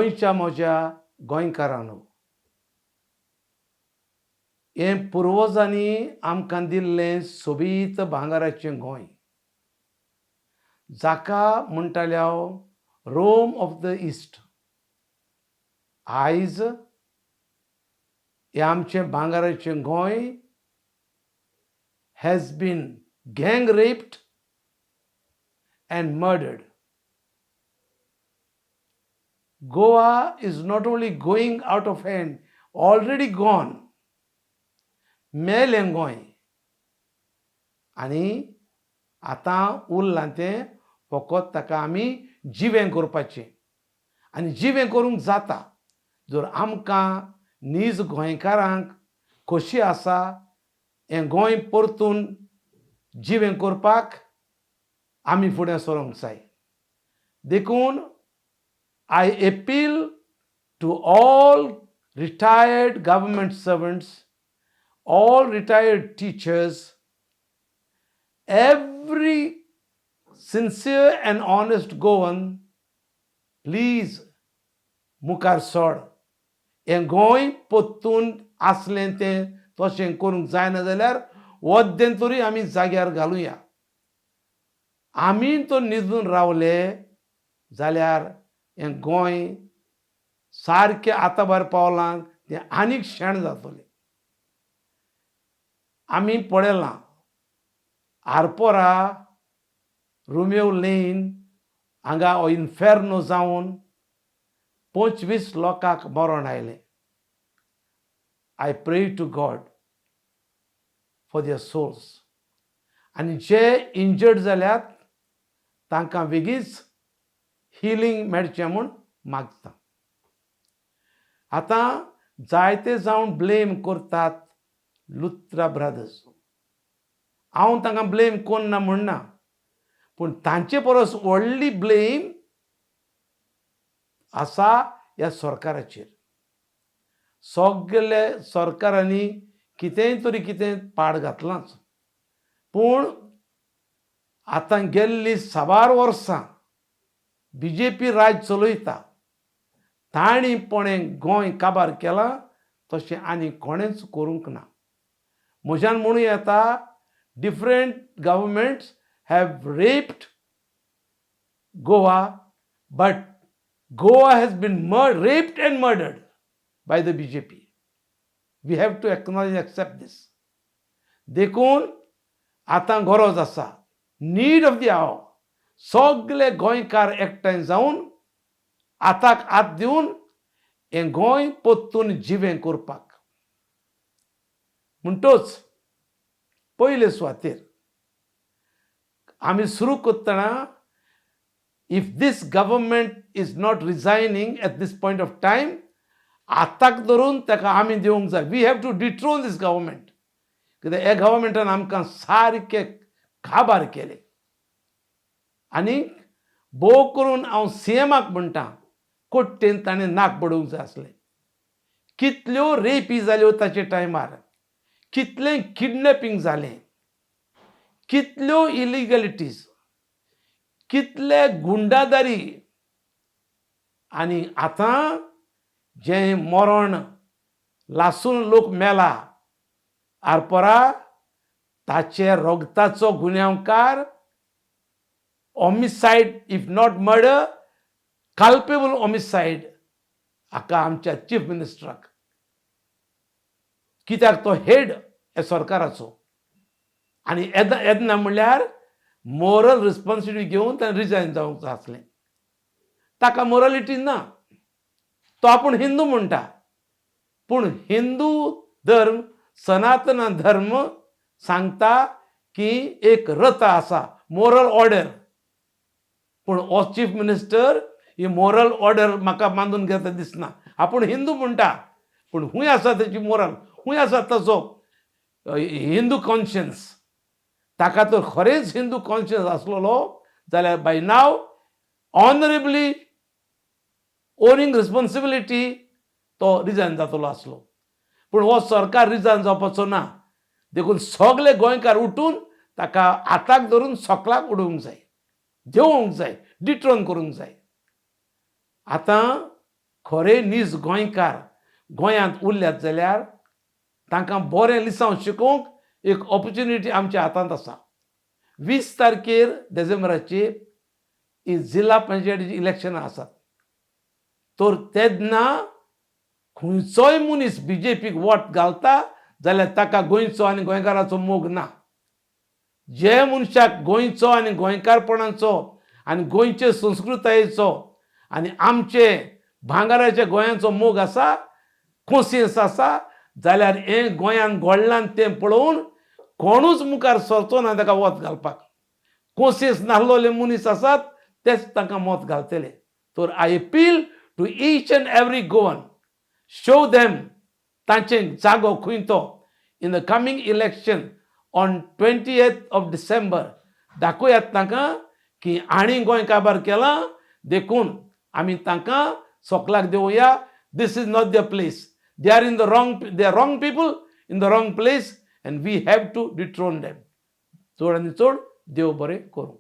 गोंयच्या म्हज्या गोंयकारांनो, हें पुर्वजांनी आमकां दिल्लें सोबीत भांगराचें गोंय, जाका म्हणटाले हांव रोम ऑफ the east, आयज हें आमचें भांगराचें Goa has been gang raped and murdered. Goa is not only going out of hand, already gone. मेलें गोंय आनी आतां उरलां तें फकत ताका आमी जिवें करपाचें. आनी जिवें करूंक जाता जर आमकां नीज गोंयकारांक खोशी आसा हें गोंय परतून जिवें करपाक आमी फुडें सरूंक जाय. देखून I appeal to all retired government servants, all retired teachers, every sincere and honest Goan, please मुखार सोड. हें गोंय परतून आसलें तें तशें करूंक जायना जाल्यार वद्दें तरी आमी जाग्यार घालुया. आमी तो न्हिदून रावले जाल्यार हें गोंय सारकें आतां बार पावलां तें आनीक शेण जातलें. आमी पळयलां, आरपोरा रोमियो लेन हांगा हो इन्फेर्नो जावन 25 लोकांक मरण आयलें. I pray to God for their souls आनी जे इंजर्ड जाल्यात तांकां बेगीच हिलींग मेळचें म्हूण मागता. आतां जायते जावन ब्लेम करतात लुत्रा ब्रदर्स. हांव तांकां ब्लेम कोन्ना म्हणना, पूण तांचे परस व्हडली ब्लेम आसा ह्या सरकाराचेर. सगळे सरकारांनी कितेंय तरी कितें पाड घातलांच, पूण आतां गेल्लीं साबार वर्सां बीजेपी राज चलयता. तांणी पणें गोंय काबार केलां तशें आनी कोणेंच करूंक ना. म्हज्यान म्हणूं येता, different governments have raped Goa, but Goa has been raped and murdered by the BJP. We have to acknowledge, accept this. देखून आतां गरज आसा, नीड ऑफ the our, सगळे गोंयकार एकठांय जावन हाताक हात दिवन हें गोंय परतून जिवें करपाक. म्हणटोच पयले सुवातेर आमी सुरू करतना, if this government is not resigning at this point of time, हाताक धरून ताका आमी दिवंक जाय. We have to dethrone this government, कित्याक ह्या गव्हर्मेंटान आमकां सारकें काबार केलें. आनी भोव करून हांव सीएमाक म्हणटा, कोट्टेन ताणें नाक बडोवंक जाय आसलें. कितल्यो रेपी जाल्यो ताचे टायमार, कितलें किडनॅपिंग जालें, कितल्यो इलिगलिटीज, कितले गुंडादारी. आनी आतां जें मरण लासून लोक मेला आरपोरा, ताचे रगताचो गुन्यांवकार, homicide if not murder, culpable homicide, हाका आमच्या चीफ मिनिस्टराक, कित्याक तो हेड ह्या सरकाराचो आनी येद येदना म्हणल्यार मोरल रिस्पॉन्सिबिलिटी घेवन ताणें रिजायन जावंक जाय आसलें. ताका मोरलिटी ना. तो आपूण हिंदू म्हणटा, पूण हिंदू धर्म, सनातन धर्म सांगता की एक रथ आसा, मोरल ऑर्डर. पूण हो चीफ मिनिस्टर ही मोरल ऑर्डर म्हाका बांदून घेता दिसना. आपूण हिंदू म्हणटा, पूण खूंय आसा तेची मोरल? खूंय आसा ताचो हिंदू कॉन्शियन्स? ताका तर खरेंच हिंदू कॉन्शियन्स आसलेलो जाल्यार by now honourably owning responsibility तो रिजायन जातलो आसलो. पूण हो सरकार रिजायन जावपाचो ना. देखून सगळे गोंयकार उठून ताका हाताक धरून सकलाक उडोवंक जाय, देंवोवंक जाय, डिट्रोन करूंक जाय. आतां खरे नीज गोंयकार गोंयांत उरल्यात जाल्यार तांकां बरें लिसांव शिकोवंक एक ऑपॉर्च्युनिटी आमच्या हातांत आसा. 20 तारखेर डिसेंबराची ही जिल्हा पंचायतीची इलेक्शनां आसात, तर तेन्ना खंयचोय मनीस बीजेपीक वोट घालता जाल्यार ताका गोंयचो आनी गोंयकाराचो मोग ना. जे मनशाक गोंयचो आनी गोंयकारपणाचो आनी गोंयचे संस्कृतायेचो आनी आमचे भांगराच्या गोंयाचो मोग आसा, कोन्सियन्स आसा, जाल्यार हें गोंयांत घडलां तें पळोवन कोणूच मुखार सरचो ना ताका वत घालपाक. कोन्सियन्स नासलोले मनीस आसात तेच तांकां मत घालतले. तर I appeal to each and every Goan, show them तांचे जागो खंय तो in the coming election on 20th of December. दाखोवयात तांकां की आणी गोंय काबार केलां, देखून आमी तांकां सोकलाक Devaaya. This is not the place. They are in the wrong, they are wrong people in the wrong place and we have to dethrone them. चड आनी चड देव बरें करूं.